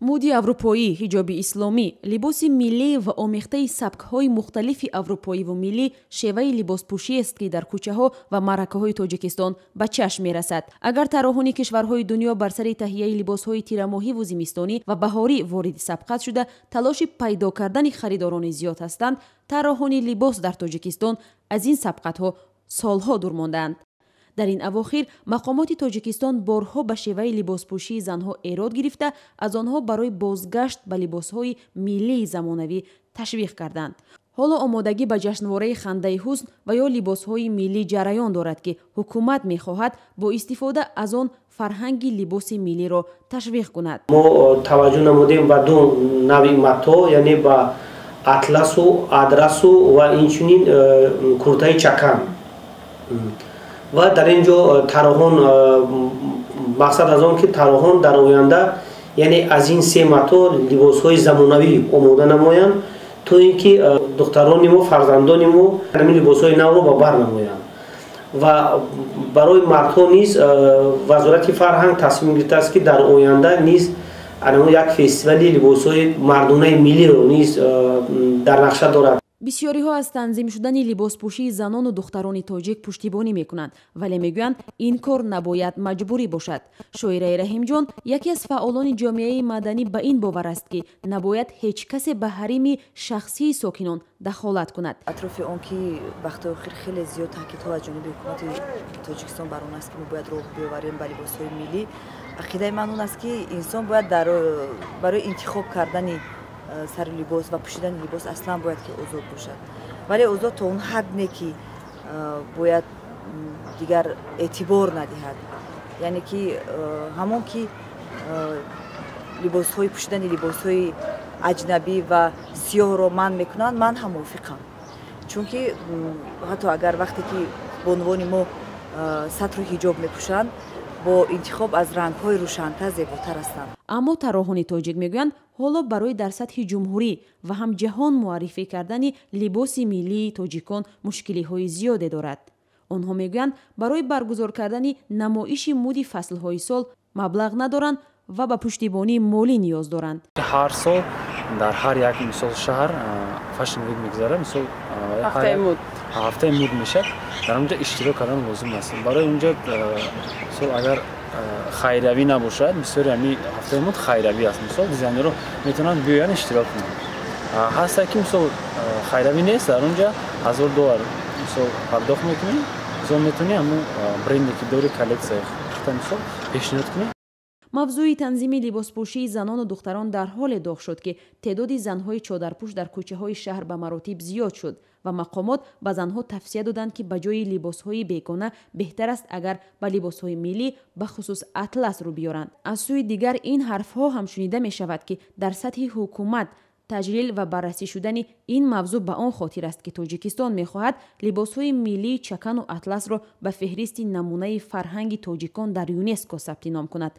Муди аврупоӣ, ҳиҷоби исломӣ, либоси миллӣ ва омехтаи сабкҳои мухталифи аврупоиву миллӣ шеваи либоспӯшиест, ки дар кӯчаҳо ва маъракаҳои Тоҷикистон ба чашм мерасад. Агар тарроҳони кишварҳои дунё бар сари таҳияи либосҳои тирамоҳиву зимистонӣ ва баҳорӣ вориди сабқат шуда, талоши пайдо кардани харидорони зиёд ҳастанд, тарроҳони либос дар Тоҷикистон аз ин сабқатҳо солҳо дур мондаанд. Дар ин авохир мақомоти Тоҷикистон борҳо ба шеваи либоспӯшии занҳо эрод гирифта, аз онҳо барои бозгашт ба либосҳои миллии замонавӣ ташвиқ карданд. Ҳоло омодагӣ ба ҷашнвораи «Хандаи ҳусн» ва ё либосҳои миллӣ ҷараён дорад, ки ҳукумат мехоҳад бо истифода аз он фарҳанги либоси миллиро ташвиқ кунад. Мо таваҷҷӯҳ намудем ба ду нави матоъ, яъне ба атласу адрасу ва инчунин куртаи чакан. Ва дар ин ҷо тарроҳон, мақсад аз он ки тарроҳон дар оянда, яъне аз ин се матоъ либосҳои замонавӣ омода намоянд, то ин ки духтарони мо, фарзандони мо ҳамин либосҳои навро ба бар намоянд. Ва барои мардҳо низ Вазорати фарҳанг тасмим гирифтааст, ки дар оянда низ як фестивали либосҳои мардонаи миллиро низ дар нақша дорад. Бисёриҳо аз танзим шудани либоспӯшии занону духтарони тоҷик пуштибонӣ мекунанд, вале мегӯянд, ин кор набояд маҷбурӣ бошад. Шоираи Раҳимҷон, яке аз фаъолони ҷомеаи маданӣ, ба ин бовар аст, ки набояд ҳеҷ касе ба ҳарими шахсии сокинон дахолат кунад. Атрофи он ки вақтҳои охир хеле зиёд таъкидҳо аз ҷониби ҳукумати Тоҷикистон бар он аст, ки мо бояд роҳ биёварем ба либосҳои миллӣ, ақидаи ман он аст, ки инсон бояд барои интихоб кардани сари либос ва пӯшидани либос аслан бояд ки озод бошад, вале озод то он ҳад не, ки бояд дигар эътибор надиҳад, яъне ки ҳамон ки либосҳои пӯшидани либосҳои аҷнабӣ ва сиёҳро манъ мекунанд, ман ҳам мувофиқам, чунки ҳатто агар вақте ки бонувони мо сатру ҳиҷоб мепӯшанд, бо интихоб аз рангҳои рӯшантар зеботар ҳастанд. Аммо тарроҳони тоҷик мегӯянд, ҳоло барои дар сатҳи ҷумҳурӣ ва ҳам ҷаҳон муаррифӣ кардани либоси миллии тоҷикон мушкилиҳои зиёде дорад. Онҳо мегӯянд, барои баргузор кардани намоиши муди фаслҳои сол маблағ надоранд ва ба пуштибонии молӣ ниёз доранд. Ҳар сол дар ҳар як, мисол, шаҳр Fashion Week мегузарад, мисол, ҳафтаи муд мешавад. Дар онҷо иштирок кардан лозим аст. Барои онҷо, мисол, агар хайравӣ набошад, бисёри ҳами ҳафтаи муд хайравӣ аст, мисол, дизайнерро метавонанд биёянд, иштирок кунанд. Ҳаста ки, мисол, хайравӣ нест, дар онҷа 1000 доллар, мисол, пардохт мекунӣ, мисол, метавонӣ ҳамун бренде ки дори, коллексияи худта, мисол, пешниҳод кунӣ. Мавзӯи танзими либоспӯшии занону духтарон дар ҳоле доғ шуд, ки теъдоди занҳои чодарпӯш дар кӯчаҳои шаҳр ба маротиб зиёд шуд ва мақомот ба занҳо тавсия доданд, ки ба ҷои либосҳои бегона беҳтар аст, агар ба либосҳои миллӣ, бахусус атлас, рӯ биёранд. Аз сӯи дигар, ин ҳарфҳо ҳам шунида мешавад, ки дар сатҳи ҳукумат таҷлил ва баррасӣ шудани ин мавзӯъ ба он хотир аст, ки Тоҷикистон мехоҳад либосҳои миллии чакану атласро ба феҳристи намунаи фарҳанги тоҷикон дар ЮНЕСКО сабти ном кунад.